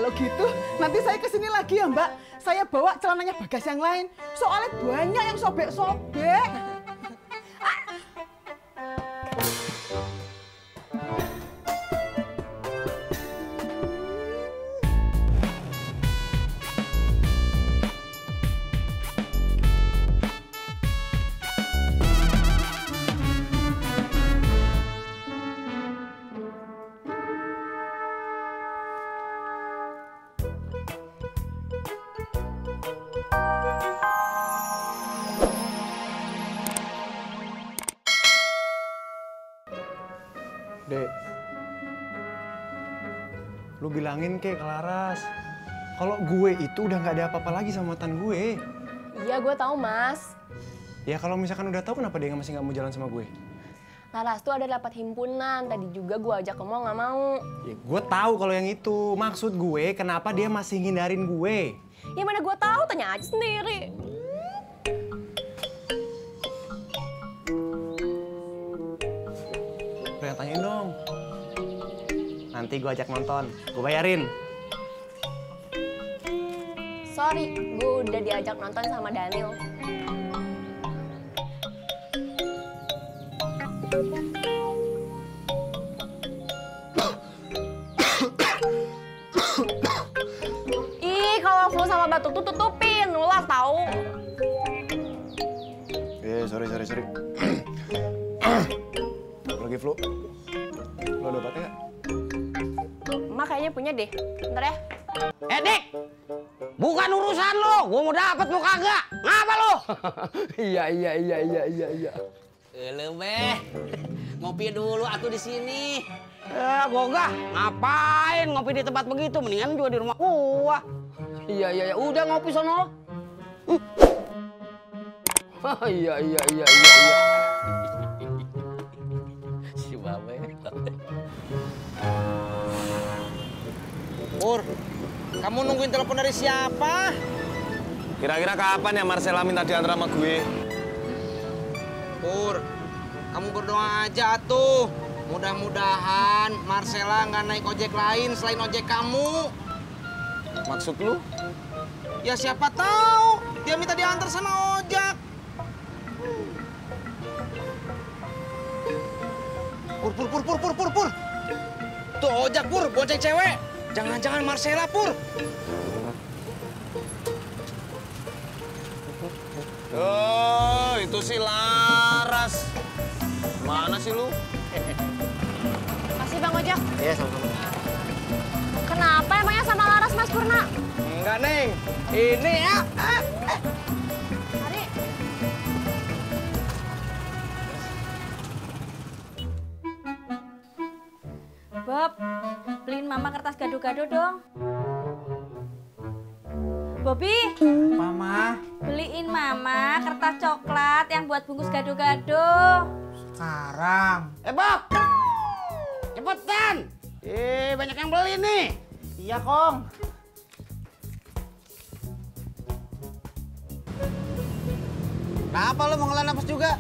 Kalau gitu nanti saya kesini lagi ya Mbak. Saya bawa celananya Bagas yang lain. Soalnya banyak yang sobek-sobek. Dek, lu bilangin ke Laras, kalau gue itu udah nggak ada apa-apa lagi sama mantan gue. Iya, gue tahu Mas. Ya kalau misalkan udah tahu, kenapa dia masih nggak mau jalan sama gue? Laras tuh ada dapat himpunan, tadi juga gue ajak ke mall nggak mau. Ya gue tahu kalau yang itu. Maksud gue, kenapa dia masih ngindarin gue? Ya mana gue tahu, tanya aja sendiri. Lu yang tanyain dong. Nanti gue ajak nonton, gue bayarin. Sorry, gue udah diajak nonton sama Daniel. Ih, kalau flu sama batuk tuh tutupin, nular tahu. Sorry. Lagi flu. Lo ada obatnya nggak? Emak kayaknya punya deh. Bentar ya. Dik! Bukan urusan lo, gua mau dapet lo kagak. Ngapa lo? Iya. Lu Beh, ngopi dulu atuh di sini. Gogah, ngapain ngopi di tempat begitu? Mendingan juga di rumah gua. Iya. Udah ngopi sono. Iya. Si Babe. Pur, kamu nungguin telepon dari siapa? Kira-kira kapan ya Marcella minta diantar sama gue? Pur, kamu berdoa aja tuh. Mudah-mudahan Marcella nggak naik ojek lain selain ojek kamu. Maksud lu? Ya siapa tahu dia minta diantar sama ojek. Pur. Tuh ojek Pur, bonceng cewek. Jangan-jangan Marcella Pur. Oh, itu si Laras. Mana sih lu? Makasih Bang Ojek. Iya, sama-sama. Kenapa emangnya sama Laras Mas Purna? Enggak, Neng. Ini ya. Mari. Bob, beliin Mama kertas gado-gado dong. Bobby, Mama, beliin Mama kertas coklat yang buat bungkus gado-gado. sekarang. Bob! Cepetan! Banyak yang beli nih. Iya, Kong. Kenapa lo mau ngelan napas juga?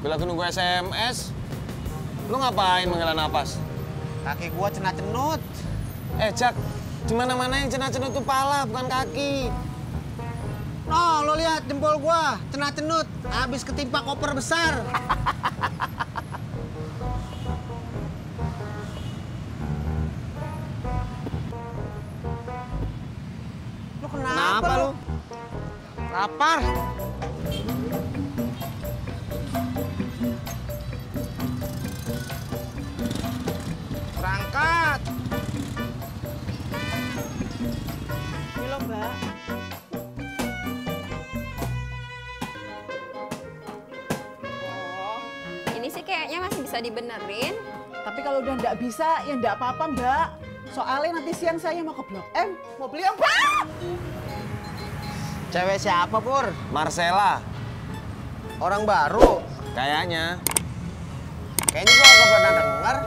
Gue lagi nunggu SMS. Lu ngapain menghela napas? Kaki gua cenut-cenut. Jak, di mana-mana yang cenut-cenut itu pala, bukan kaki. No, lo lihat jempol gua cenut-cenut. Habis ketimpa koper besar. Lo kenapa lo? Lapar. Berangkat. Ini lo, Mbak. Ini sih kayaknya masih bisa dibenerin. Tapi kalau udah nggak bisa, ya nggak apa-apa Mbak. Soalnya nanti siang saya mau ke Blok M, mau beli apa? Cewek siapa, Pur? Marcella. Orang baru. Kayaknya. Kayaknya gua gak pernah denger.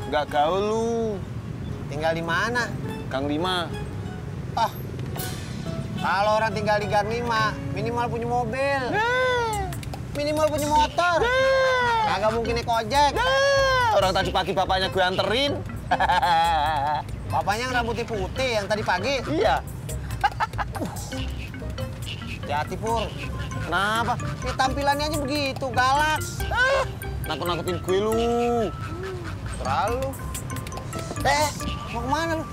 Nggak gaul lu. Tinggal di mana? Gang Lima. Ah, kalau orang tinggal di Gang 5, minimal punya mobil. Minimal punya motor. Kagak mungkin naik ojek. Orang tadi pagi bapaknya gue anterin. Bapaknya yang rambutnya putih yang tadi pagi? Iya. Hati-hati, Pur. Kenapa? Ini tampilannya aja begitu, galak. Nakut-nakutin gue lu. Terlalu. Mau kemana lu?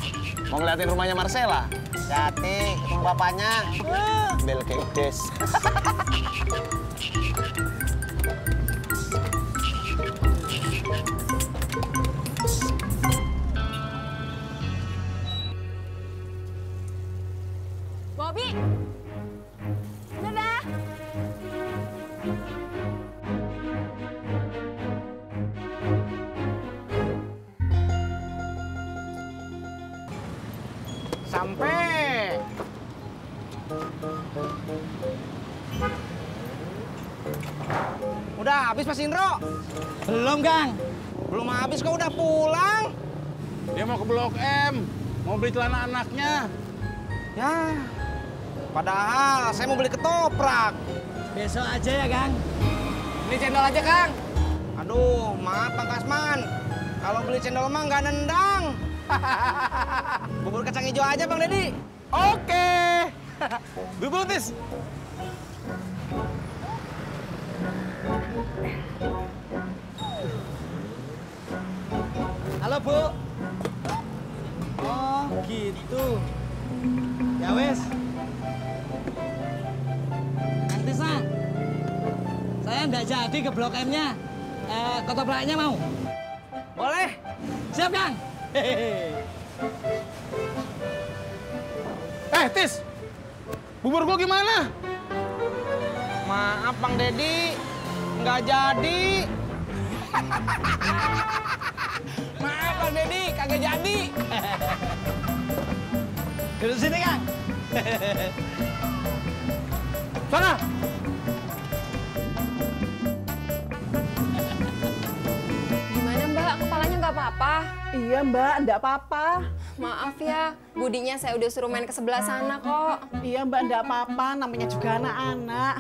Mau ngeliatin rumahnya Marcella? Hati-hati, ketemu bapaknya. Bel kedes. Bobby! Dadah! Sampai. Udah habis Mas Indro? Belum, Kang. Belum habis kok udah pulang. Dia mau ke Blok M, mau beli celana anaknya. Ya, padahal saya mau beli ketoprak. Besok aja ya, Kang. Beli cendol aja, Kang. Aduh, maaf Kang Kasman. Kalau beli cendol mah nggak nendang. Bubur kacang hijau aja, Bang Deddy. Oke. Bubur tis. Halo, Bu. Oh, gitu. Ya wes. Kang Tisna, saya nggak jadi ke Blok M-nya. Ketopraknya mau? Boleh. Siap, Kang. Tis, bubur gua gimana? Maaf, Bang Deddy. Nggak jadi. Maaf, Bang Deddy, kagak jadi. Duduk sini, Kang. Sana. Gimana Mbak, kepalanya nggak apa-apa? Iya Mbak, enggak apa-apa. Maaf ya, budinya saya udah suruh main ke sebelah sana kok. Iya Mbak, enggak apa-apa, namanya juga anak-anak.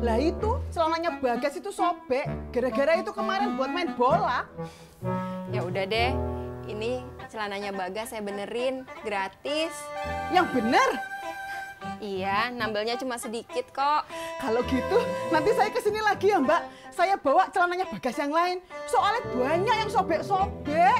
Lah itu, celananya Bagas itu sobek, gara-gara itu kemarin buat main bola. Ya udah deh, ini celananya Bagas saya benerin, gratis. Yang bener, Iya, nambelnya cuma sedikit kok. kalau gitu nanti saya kesini lagi ya Mbak. Saya bawa celananya Bagas yang lain, soalnya banyak yang sobek-sobek.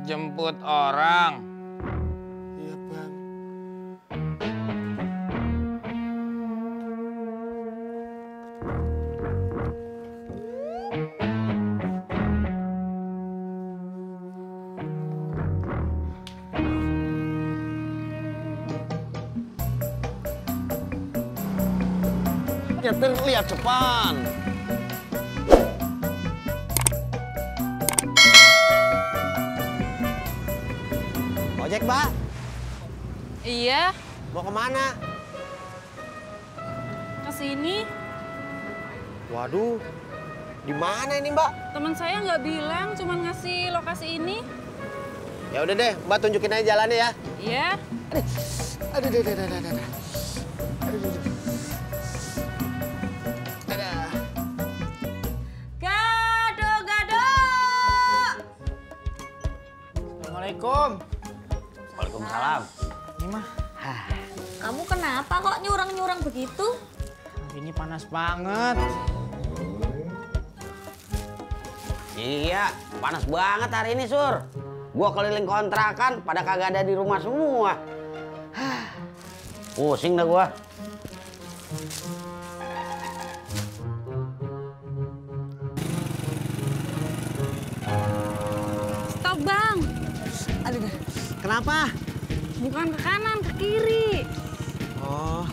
Jemput orang. Iya, Bang. Nyetir lihat depan. Ojek, Mbak. Iya, Mau kemana? kesini. Waduh, di mana ini, Mbak? Teman saya nggak bilang, cuma ngasih lokasi ini. Ya udah deh, Mbak tunjukin aja jalannya ya. Iya. Aduh, aduh, aduh, aduh, aduh. Aduh, aduh. Dadah. Gado-gado. Assalamualaikum. Waalaikumsalam. Ini mah, Kamu kenapa kok nyurang-nyurang begitu? ini panas banget. Iya, panas banget hari ini, Sur. Gua keliling kontrakan, pada kagak ada di rumah semua. Pusing dah gua. Stop bang, Aduh, kenapa? bukan ke kanan, ke kiri. Oh,